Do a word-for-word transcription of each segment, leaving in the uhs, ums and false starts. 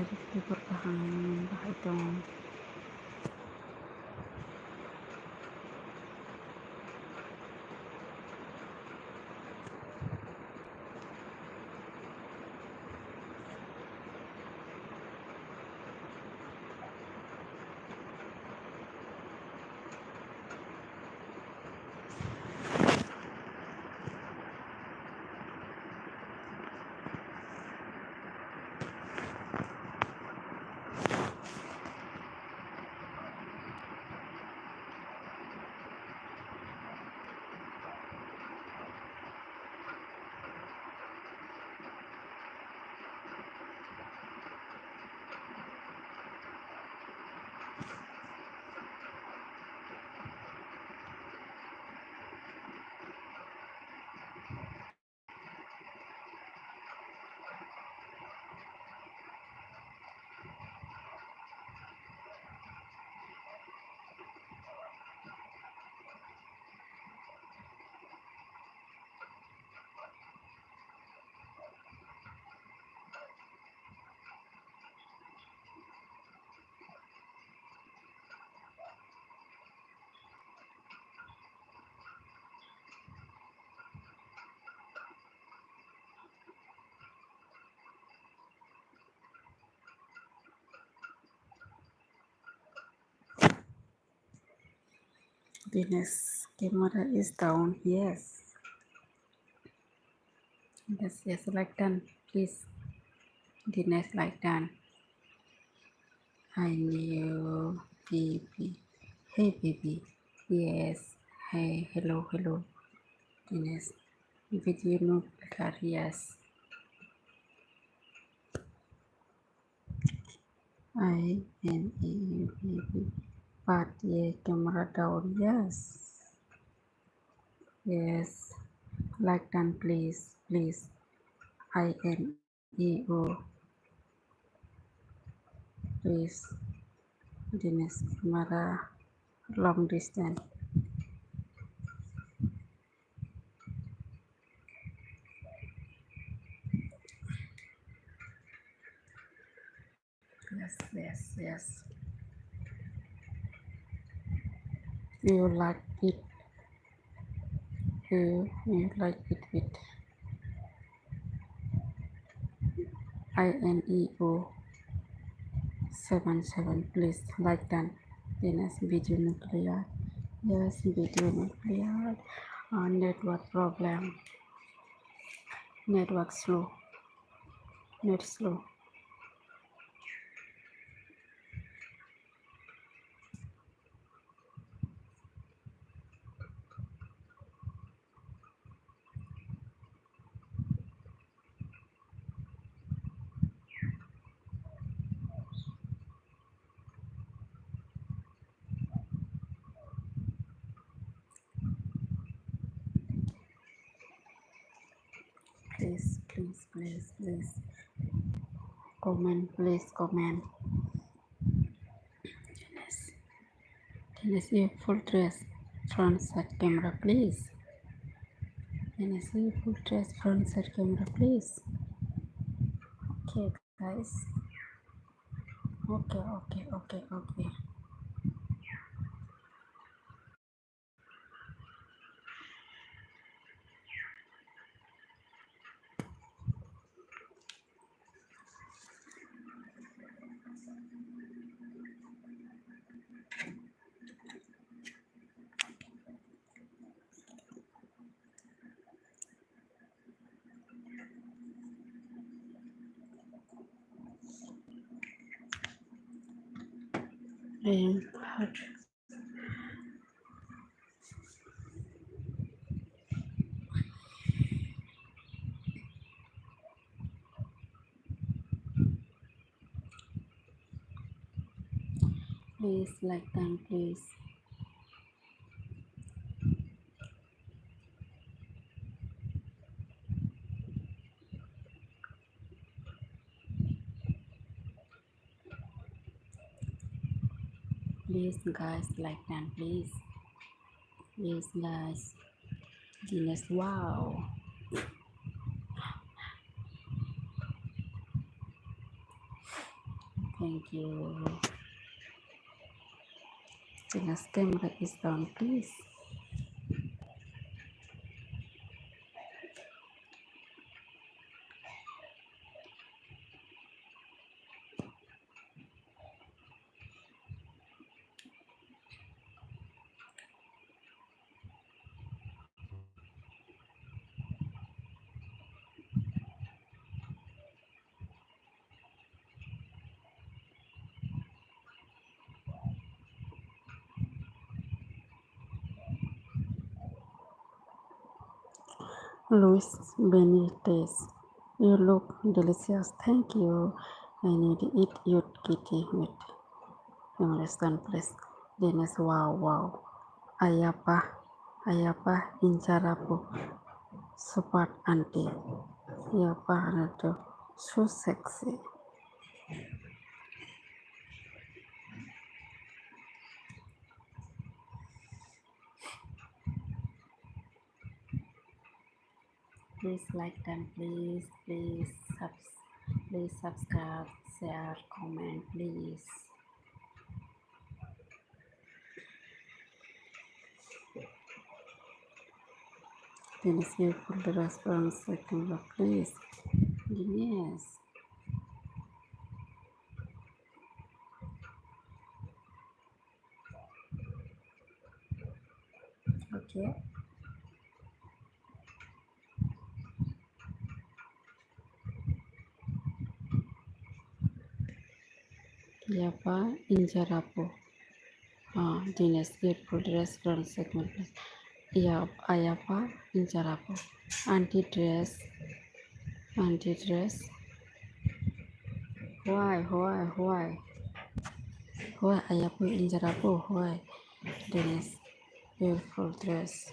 Subscriber kaham bahai tong. Dinesh, camera is down. Yes. Yes, yes, like done, please. Dinesh, like done. I knew, baby. Hey, baby. Yes. Hey, hello, hello. Dinesh. Video no clear, yes. I N E U, baby. But yeah, camera down, yes. Yes. Like done, please, please. I N E U. Please. Dinesh, camera long distance. Yes, yes, yes. You like it. You, you like it with I N E O seven seven. Please like done. Dinesh, video no clear. Yes, video no clear. Uh, network problem. Network slow. Net slow. Please, please, please, please. Comment, please comment. Dinesh, Dinesh, you full dress, front side camera, please. Dinesh, you full dress, front side camera, please. Okay, guys. Okay, okay, okay, okay. I am hurt. Please like them, please. Please, guys, like them, please. Please, guys. Dinesh, wow. Thank you. Dina's camera is on, please. Luis Benitez, you look delicious. Thank you. I need to eat your kitty meat. Understand, please. Dennis, wow, wow. Ayapa, ayapa, incharapu. Super auntie. Ayapa, anato. So sexy. Please like them, please, please subs-, please subscribe, share, comment, please. Please give full the response, second, please. Yes. Okay. Yapa injarapo. Ah, Dines, beautiful dress from segment. Ya, ayapa injarapo. Anti dress. Anti dress. Why, why, why? Why ayapo injarapo? Why? Dines, beautiful dress.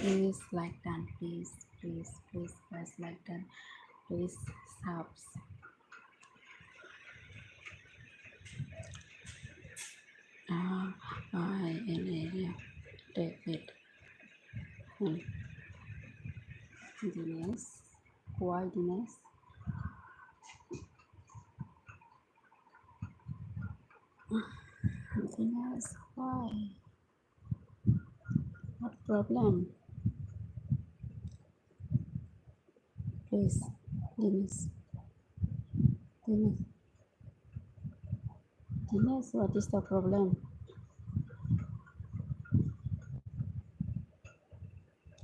Please like done, please, please, please, please like done, please subs. Ah, I am David. Hmm. Dines, why Dines? Dines, why? What problem? Please, Dines. Dines. Dines, what is the problem?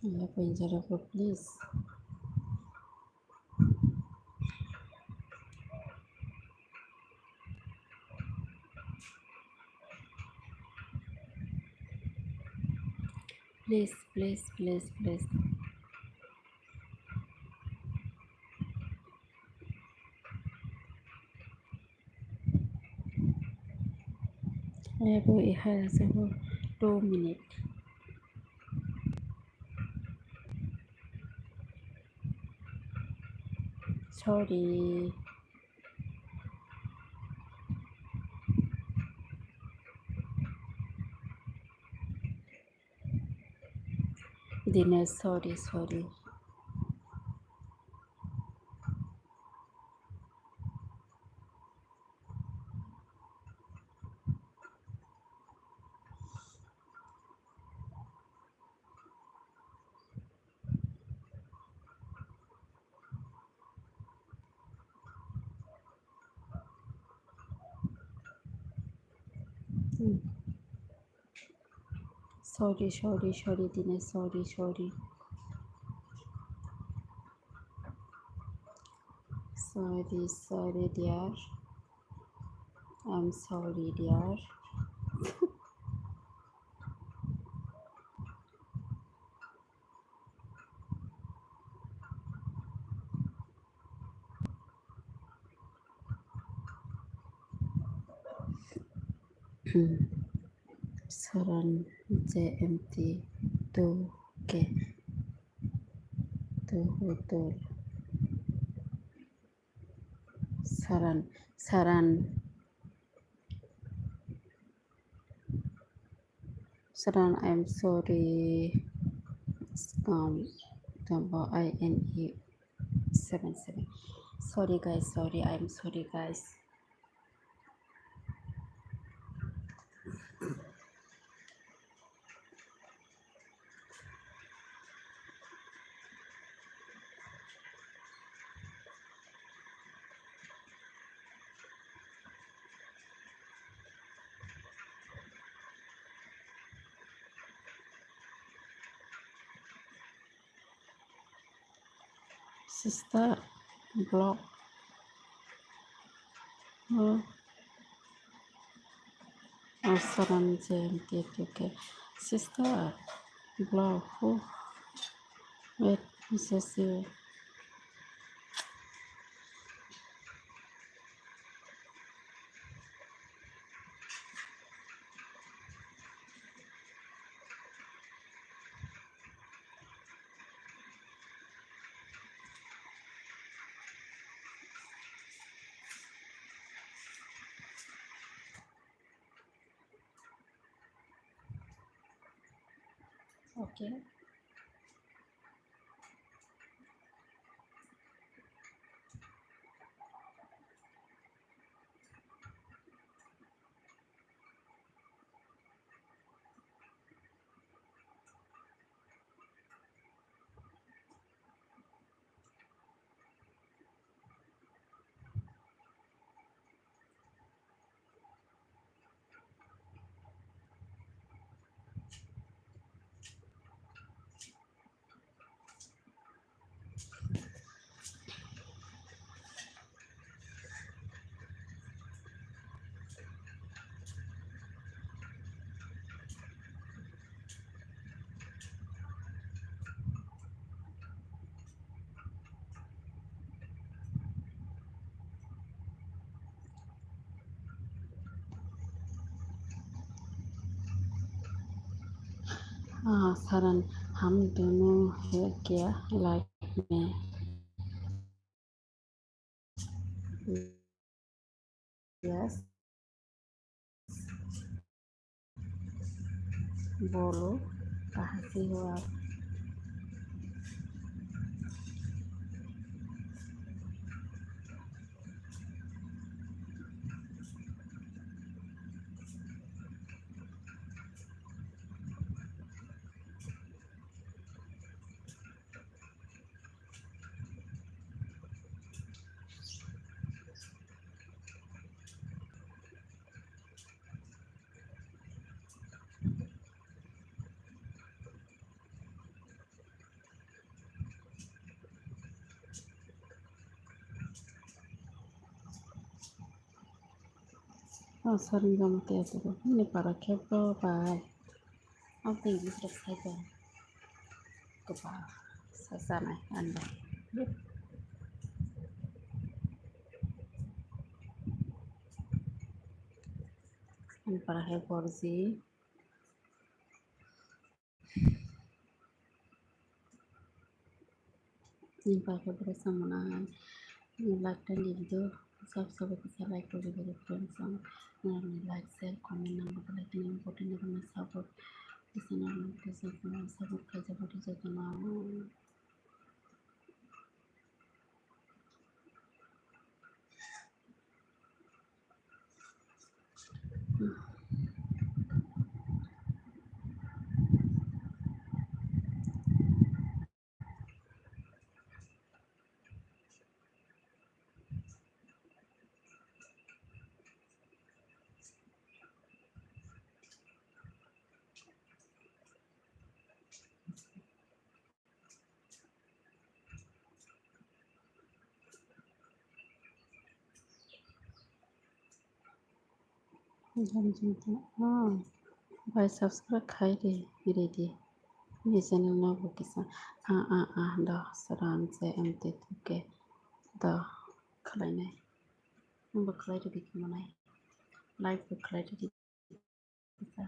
Ayapo injarapo, please. Please, please, please, please. Ebo iha jabo two minute. Sorry. Dines, sorry, sorry. Hmm. Sorry, sorry, sorry, Dines, sorry, sorry. Sorry, sorry, dear. I'm sorry, dear. Saran J M T two. Okay. Tuhutul. Saran, Saran, Saran, I'm sorry. Um, double I N E seven seven. Sorry, guys. Sorry, I'm sorry, guys. Sister, block. Oh. Oh, Saran J M T two K. Sister, block. Who? Wait, message you. Okay. Ah, Saran, हम दोनों है क्या लाइफ में? Yes. बोलो, कहाँ से हो आप? Oh, sorry, gama kaya tuh. Ini para kepo, bye. Ang thank you, terus saja. Kepa, sasa na, anda. Ini para kepo sih. Ni bagwi bwrwi samung nang. Ni like ten di video. Sab sabo kisa like rwdi bwrwi friends ang. Nang ni like, share, comment nang bwtwi like ni important ni bwrwi support. Kisa nang kisa support khaijak bwtwi jotono. Bai subscribe khai ri, ri di. Ni channel no bo kisa. Ah, ah, ah, do, Saran J M T two K. Do, khlai nai. Bo khlai ri di khe manai. Like bo khlai ri di. Kisa.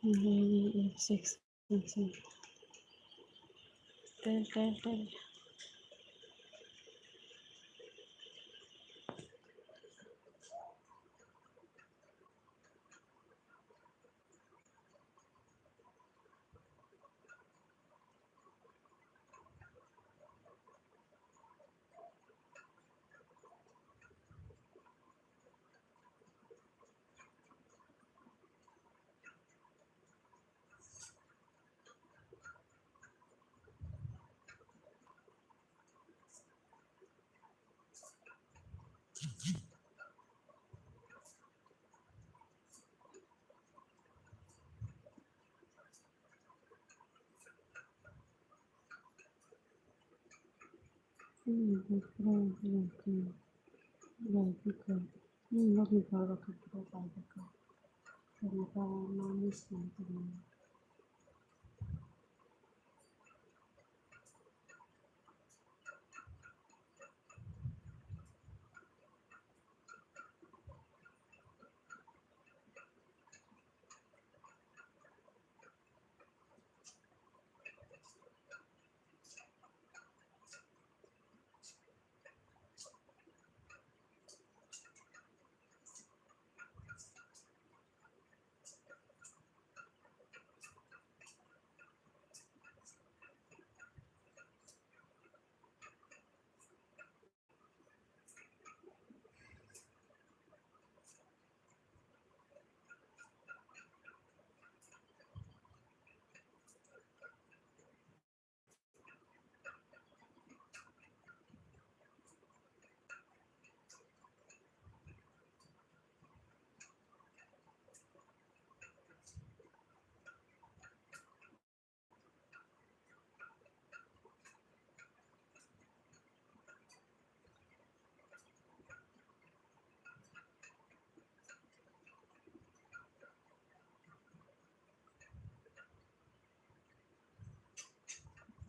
Six. Tell, tell, tell.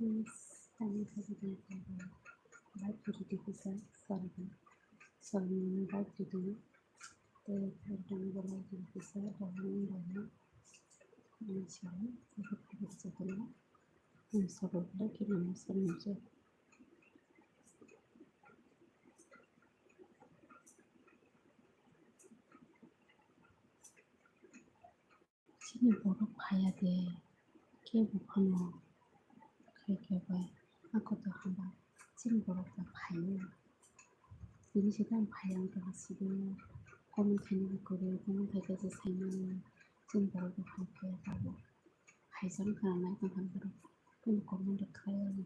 Please, tamo khe video like video kisa, sorry, sorry, like video. Tei tamo bo like video kisa, dahani dahani. Ani sari, sakit sakit sakit. Ani sabo like video, sorry, sorry. Chini borok phaiya de, kebo phano khai khe bai ako to hamba chini borok da phaiya. Tini se tamo phaiya wngkha sidi comment khaina hai kwrwi, comment khai khe se saimani chini borok da phai phaiya tabuk. Phaijak wngkha naitongkha borok, tini comment rok khlai ani,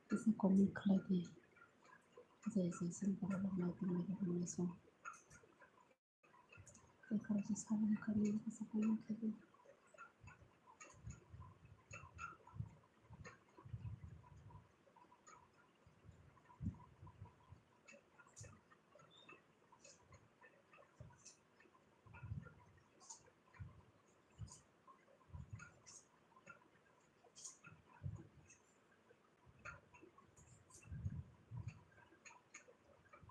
kisa comment khlai di. Jai jai chini borok rok naitongmani rok wngwi song.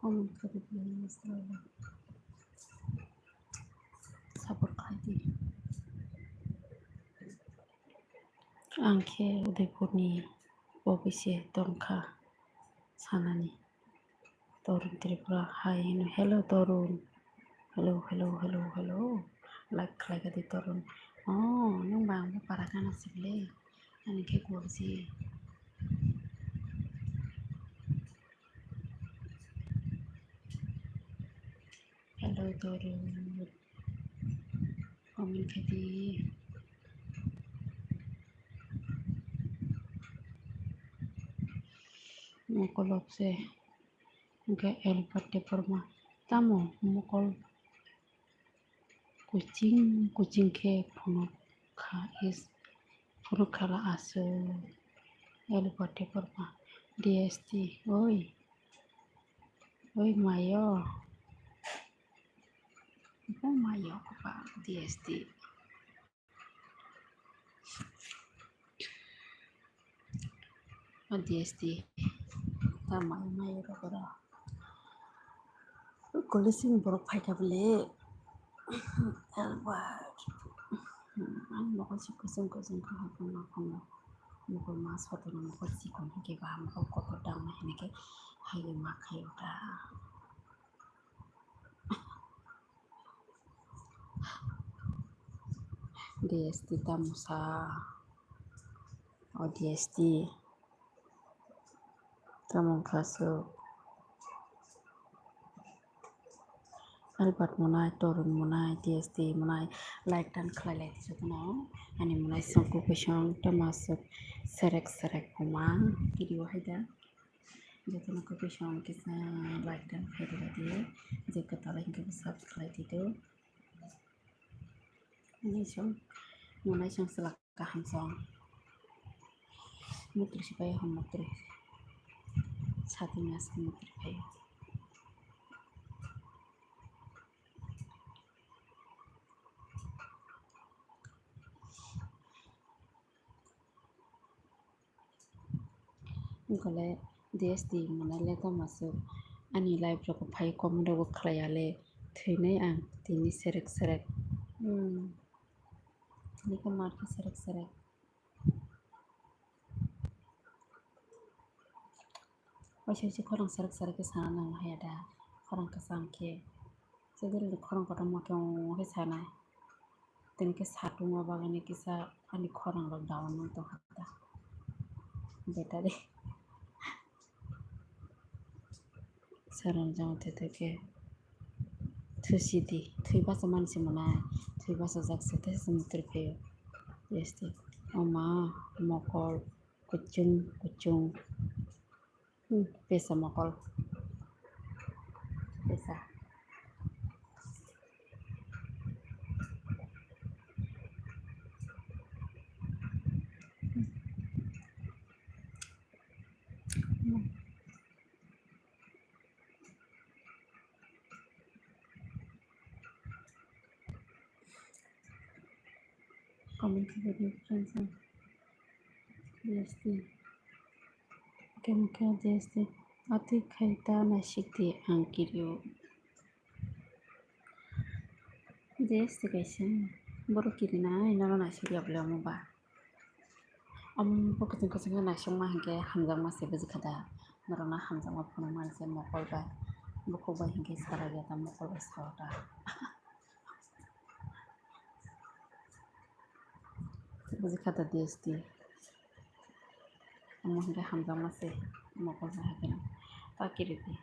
Comment khe di, please. Support khlai di. Ang khe Udaipurni, bo bisi tongkha sanani. Torun Tripura hai hino. Hello, Torun. Hello, hello, hello, hello. Like khlai kha di, Torun. Oh, nwng ba ang bo para gana sibole. Ani khe kuwak si. Hello, Torun. Comment khe di. Mokol rok se. Hwnkhe Albert Debbarma tamo mokol kuching kuching khe phunuk kha is, phunuk khala aswk. Albert Debbarma D S T, oi, oi mayo, oi mayo kwbang D S T. O D S T ta mai mai rok oro. College ni borok phaikha bole. Albert. Hmm, ani mokol si kuchung kuchung kha, haphang naphang no. Mokol ma sotwi no mokol chikon hinkhe ba mokol kotor dangma hinkhe haino ma khaio ta. D S T tamo sa. O D S T. Tamo wngkha swk. Albert Monai, Torun Monai, D S T Monai, like dan khlai lai di jotono. Ani Monai song kukuisong tamo swk serek serek wngma video hai da. Jotono kukuisong kisa like dan khlai di di. Je kwtal hinkhe bo sub khlai di do. Monai song, Monai song swlak. Kaham song. Mutri sipai ham mutri. Sati mas mutri pai. Wngkha le D S T Monai le tamo swk ani live rok phai comment rok khlai ya le thwinai ang tini serek serek. Hmm. Tini khe mar khe serek serek. Waisa waisa khorang serek serek khe sana nang haya da. Khorang kwcham khe. Chudri ni khorang kotor motom khe sanai. Tini khe satung o bagwi kisa ani khorang rok down wng tongkha da. Battery. Saron jang thete khe thusi di, thwi basa mani se mwnai, thwi basa jak se tei se mutri phaio. Este, oma, mokol, kuchung, kuchung. Hmm, pesa mokol. Pesa. Comment khe video friends ang D S T. Khe mokhe D S T. Atwi khai ta naisik di ang kirio. D S T kaisa borok kirinai nono naisik ya bole omo ba. Omo bo kwchwng kwchwng khe naisingma hinkhe hamjakma se bujikha da. Norokno hamjakma phunukmani se mokol bai, bukhuk bai hinkhe sarai ya da, mokol bai sao da. Bujikha da D S T. Omo hinkhe hamjakma se mokol bai hakhe ta kiridi.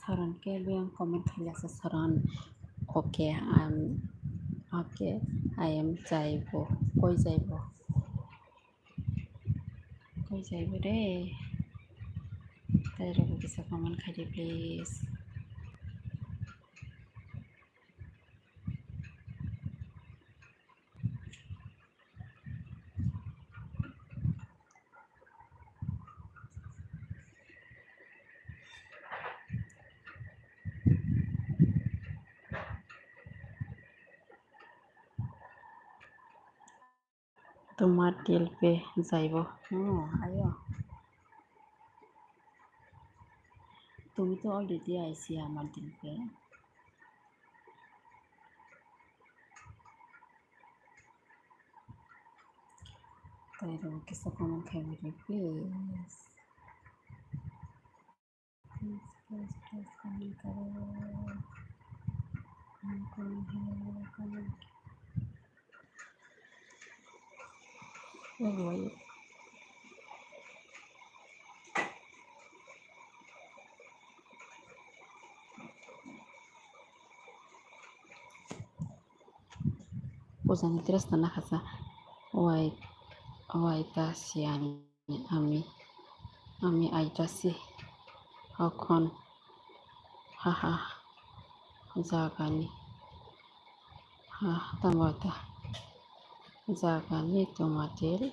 Saran khe biyang comment khailasa saran. Okay, I'm, okay, I am jaibo. Koi jaibo? Koi jaibo re? Tai rok kisa comment khaidi please. Tuma til pe jaibo. Oh, ayo. Tumi to already aisi amar til pe. Tei rw kisa comment khai di, please. Please, please, please comment karo. Comment, comment, comment. Pujani dress no nakha sa. Wai, wai ta siyani ami, ami aitasi hokon haha jagani ha tamo ta jagani tomatil.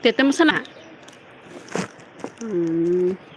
Tete mo sana. Hmm.